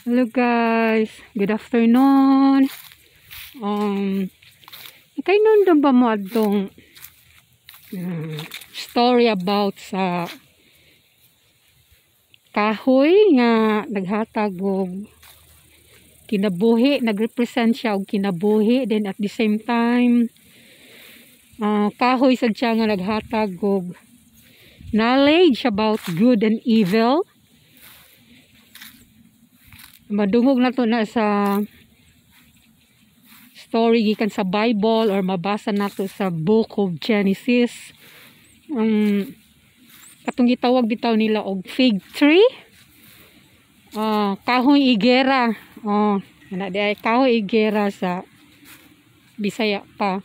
Hello guys, good afternoon. Kay nundong ba mo adtong story about sa kahoy nga naghatag og kinabuhi, nagrepresent siya og kinabuhi, then at the same time kahoy sad siya nga naghatag og knowledge about good and evil. Madungog na to na sa story gikan sa Bible or mabasa nato sa Book of Genesis. Katong gitawag bitaw nila og fig tree. Kahoy igera. Oh, ana di ay kahoy igera sa Bisaya pa.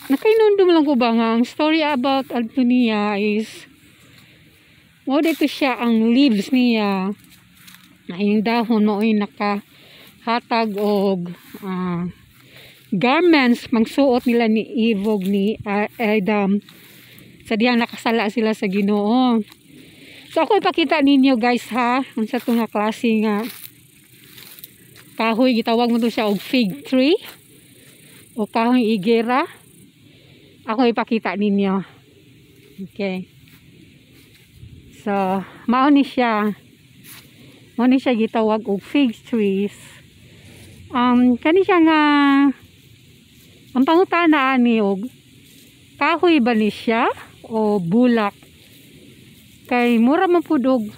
Nakainundum lang ko ba nga ang story about adto niya is mao dito siya ang leaves niya na yung dahon mao'y nakahatag og garments mangsuot nila ni Eve og ni Adam sa dihang nakasala sila sa Ginoo. So ako ipakita ninyo guys ha, unsa to nga klase nga kahoy, gitawag mo to siya og fig tree o kahoy igera. Ako ipakita ninyo. Okay. So mao ni siya. Mao ni siya gitawag og fig trees. Kani siya nga ang pangutana ani og kahoy ba ni siya o bulak? Kay mura man pud og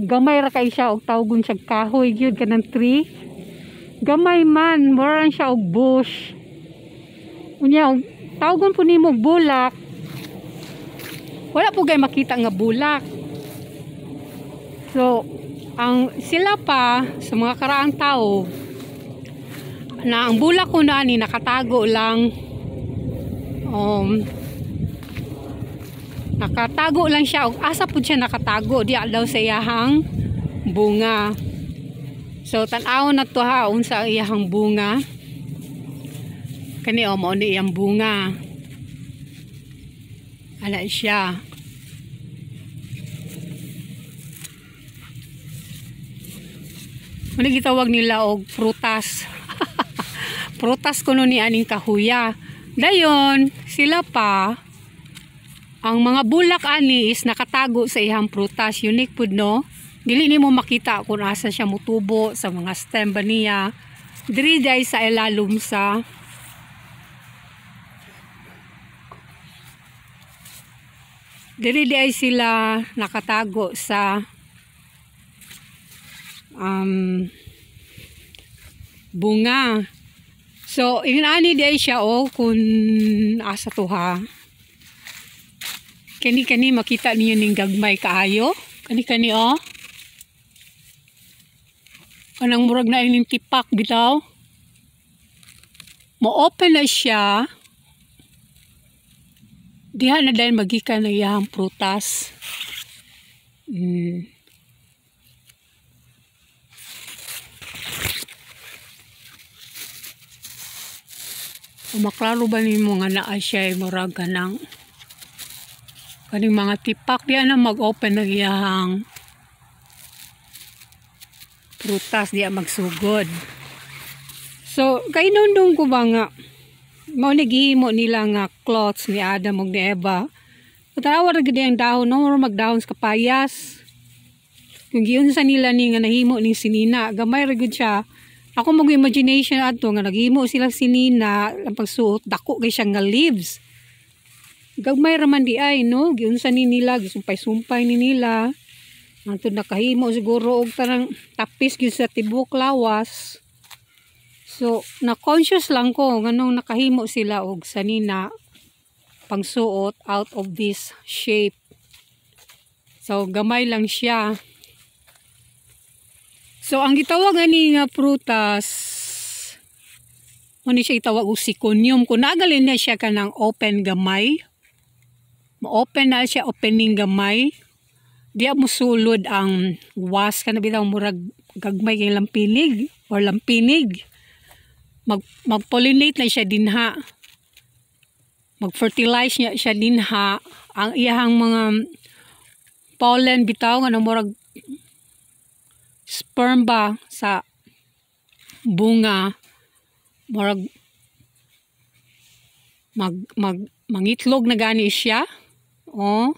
gamay ra kay siya og tawgon siya kahoy gyud kanang tree. Gamay man, mura lang siya og bush. Unya og tawgon pud nimo bulak. Wala pud kay makita nga bulak. So, ang sila pa sa mga karaang tao na ang bulak ko na ani nakatago lang, nakatago lang siya og asa pud siya nakatago diya daw sa iyahang bunga. So tan-awon na to ha unsa ang iyahang bunga. Kani o mao ni iyang bunga. Ala siya. Ano gitawag nila og prutas. Prutas kuno ni aning kahuya. Dayon sila pa ang mga bulak ani is nakatago sa iyang prutas. Unique pud no. Dili nimo makita kung asa siya mutubo sa mga stem ba niya. Diri day sa ilalom sa diri day sila nakatago sa bunga. So inani di siya o kung asa to ha. Kani kani makita niyo ning gagmay kaayo. Kani kani o. Kanang murag na ining tipak bitaw. Mo-open na siya. Diha na dahil magikan na iyang prutas. Maklaro ba nimo nga naa siya murag kanang kaning mga tipak diya na mag-open ng iyahang prutas diya magsugod. So kainundong ko ba nga mao ni gihimo nila nga cloths ni Adam ug ni Eva. Tanawa ra gid ang dahon no, mura magdahon sa kapayas. Kung giunsa nila ni nga nahimo ning sinina, gamay ra gud siya. Ako mag imagination adto nga naghimo sila sinina ang pagsuot dako kay siya nga leaves. Gagmay ra man di ay no, giunsa ni nila, gisumpay-sumpay ni nila. Antud nakahimo siguro og tanang tapis gyud sa tibuok lawas. So na conscious lang ko nganong nakahimo sila og sanina pangsuot out of this shape. So gamay lang siya. So ang gitawag ani nga prutas mo ni siya itawag og syconium. Kung nagalin na siya kanang open gamay, ma-open na siya, opening gamay, diya mo sulod ang was kana bitaw murag gagmay kay lampinig or lampinig. Mag-pollinate na siya dinha. Mag-fertilize niya siya dinha ang iyahang mga pollen bitaw nga murag sperm ba sa bunga, murag mag mag mangitlog na gani siya. Oh.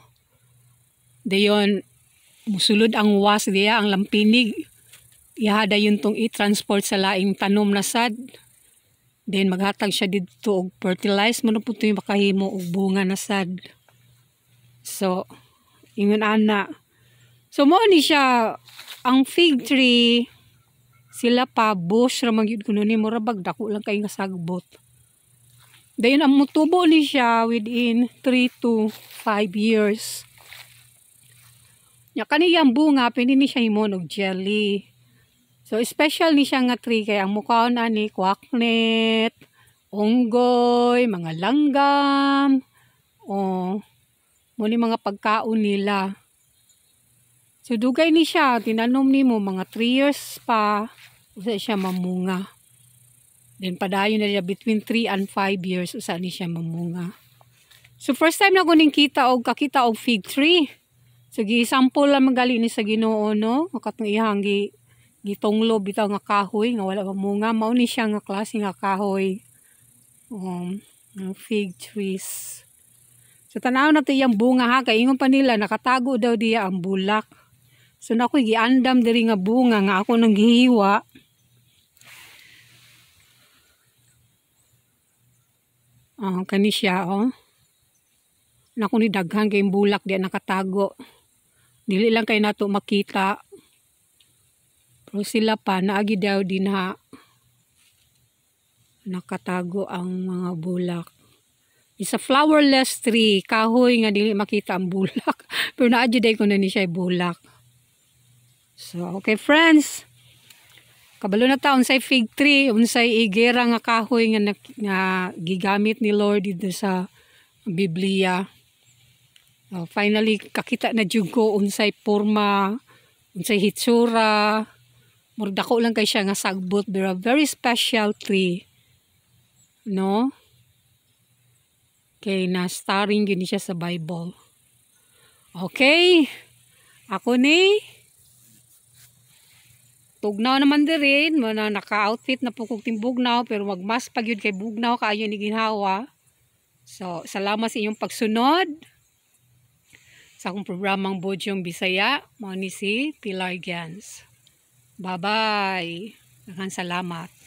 Dayon musulod ang wasp diya, ang lampinig. Iha dayon tong i-transport sa laing tanom na sad. Then maghatag siya didto og fertilize mo na po yung makahimo og bunga na sad. So, ingon ana. So mo ni siya ang fig tree. Sila pa, bush ra man gyud kuno ni, mura bag dako lang kay nga sagbot. Dayon ang mutubo ni siya within 3 to 5 years. Nya kaniyang bunga, pwede ni siya himon og jelly. So special ni siya nga tree kay ang mukaon ani kwaknet, unggoy, mga langgam, o mo ni mga pagkaon nila. So dugay ni siya, tinanom nimo mga 3 years pa usa siya mamunga. Then padayon na siya between 3 and 5 years usa ni siya mamunga. So first time na ko ning kita og kakita og fig tree. So gi-sample lang magali ni sa Ginoo, no. Katong iyang gitunglo bitaw nga kahoy nga wala mamunga, mao ni siya nga klase nga kahoy. Fig trees. So tanaw na to iyang bunga ha, kay ingon pa nila nakatago daw diya ang bulak. So na ako'y giandam diri nga bunga nga ako nang gihiwa. Oh, kani siya oh. Nako ni daghan kay bulak diya nakatago. Dili lang kay nato makita. Pero sila pa naagi daw dinha, nakatago ang mga bulak. It's a flowerless tree, kahoy nga dili makita ang bulak. Pero naa jud ko na ni siya bulak. So, okay friends. Kabalo na ta unsay fig tree, unsay igera nga kahoy nga gigamit ni Lord dito sa Biblia. Oh, finally kakita na jud ko unsay porma, unsay hitsura. Murag dako lang kay siya nga sagbot, pero very special tree. No? Kay na starring gyud siya sa Bible. Okay. Ako ni tugnaw naman dirin, mo na naka-outfit na po kog timbugnaw, pero magmas pa gyud kay bugnaw kaayo ni ginhawa. So, salamat sa inyong pagsunod sa akong programang Bodyong Bisaya. Mao ni si Pilar Gens. Bye-bye. Daghang salamat.